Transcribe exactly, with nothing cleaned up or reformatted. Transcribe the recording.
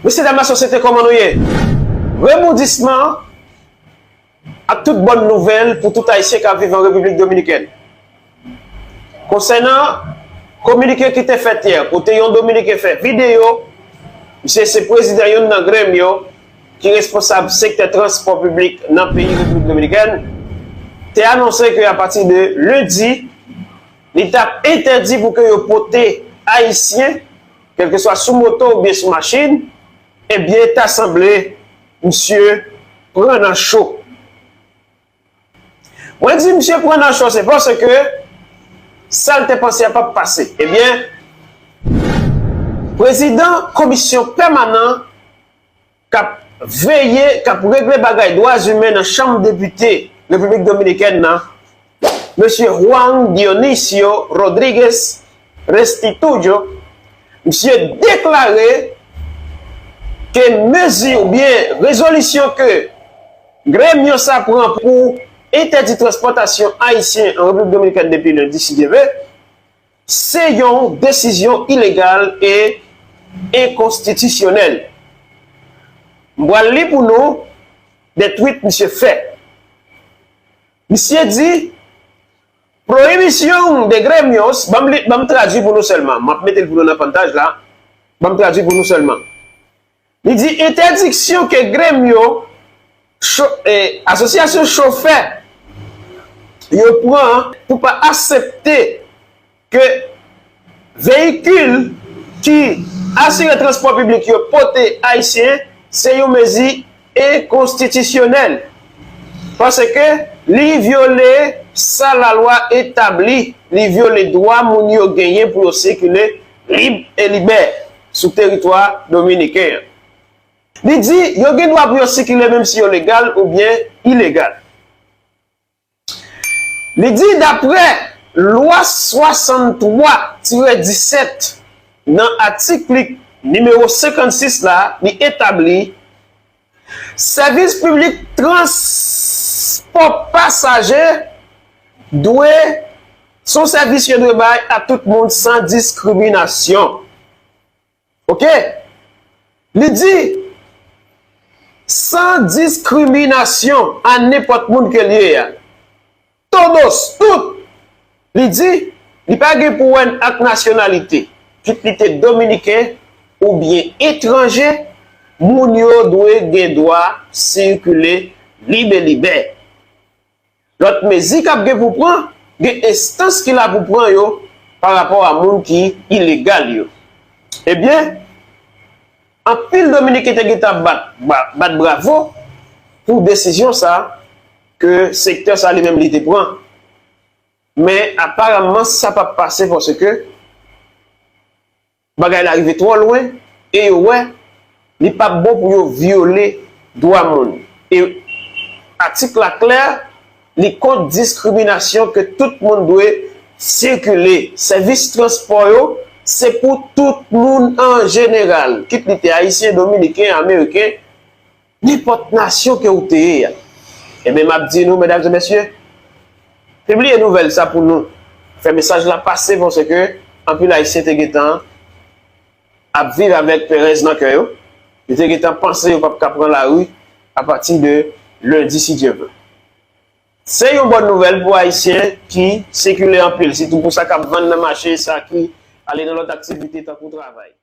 Mesye dam lasosyete, kòman nou ye? Rebondisman ak tout bòn nouvèl pou tout Ayisyen k ap viv an Repiblik Dominikèn. Konsènan kominike ki te fèt yè, kote yon Dominiken fè videyo, misye se prezidan youn nan Gremio ki responsab sektè transpò piblik nan peyi Repiblik Dominikèn, te anonse ke apati de lendi, li t ap entèdi pou ke yo pote Ayisyen, kèlkeswa sou moto oubyen sou machin, ebyen, ta sanble misye pran nan cho. Mwen di misye pran nan cho, se paske sa l te panse a p ap pase. Ebyen, prezidan komisyon pèmanan k ap veye, k ap regle bagay dwa imen nan Chanm Depite Repiblik Dominikèn nan, mesye Juan Dionisio Rodríguez Restituyo, misye deklare ke mezi oubyen rezolisyon ke Gremio sa pran pou entèdi transpòtasyon ayisyen an Repiblik Dominikèn depi lendi, si Dye vle, se yon desizyon ilegal e enkonstitisyonèl. M pral li pou nou de tweet misye fè. Misye di, Prohibición de gremios, ban m li, ban m tradui pou nou sèlman. M ap mete l pou nou nan panntaj la. Ban m tradui pou nou sèlman. Li di entèdiksyon ke gremyo, cho, eh, asosyasyon chofè yo pran pou pa aksepte ke veyikil ki asire transpò piblik yo pote ayisyen, se yon mezi enkonstitisyonèl. Paske li vyole sa lalwa etabli, li vyole dwa moun yo genyen pou yo sikile lib e libè sou teritwa dominiken an. Li di yo gen dwa pou yo sikile menm si yo legal oubyen ilegal. Li di, dapre lwa swasanntwa tirè disèt, nan atik li nimewo senkannsis la, li etabli sèvis piblik transpò pasaje dwe, se yon sèvis yo dwe bay a tout moun san diskriminasyon. Oke? Li di, san diskriminasyon a nenpòt moun ke l ye a. Todos, tout. Li di, li pa gen pou wè ak nasyonalite, kit li te dominiken oubyen etranje, moun yo dwe gen dwa sikile lib e libè. Lòt mezi k ap gen pou pran, gen enstans ki la pou pran yo pa rapò a moun ki ilegal yo. Ebyen, anpil Dominiken te gentan bat, ba-, bat bravo pou desizyon sa ke sektè sa li menm li te pran. Men, aparamman, sa p ap pase paske bagay la rive twò lwen e yo wè li p ap bon pou yo vyole dwa moun. E atik la klè, li kont diskriminasyon ke tout moun dwe sikile. Sèvis transpò yo, se pou tout moun an jeneral, kit li te ayisyen, dominiken, ameriken, nenpòt nasyon ke ou te ye a. Ebyen, m ap di nou, medam e mesye, pibliye nouvèl sa pou nou. Fè mesaj la pase, paske anpil ayisyen te gentan ap viv avèk perèz nan kè yo. Yo te gentan panse yo p ap ka pran lari apati de lendi, si Dye vle. Se yon bòn nouvèl pou ayisyen ki sikile anpil, sitou pou sa k ap vann nan mache, sa ki ale nan lòt aktivite tankou travay.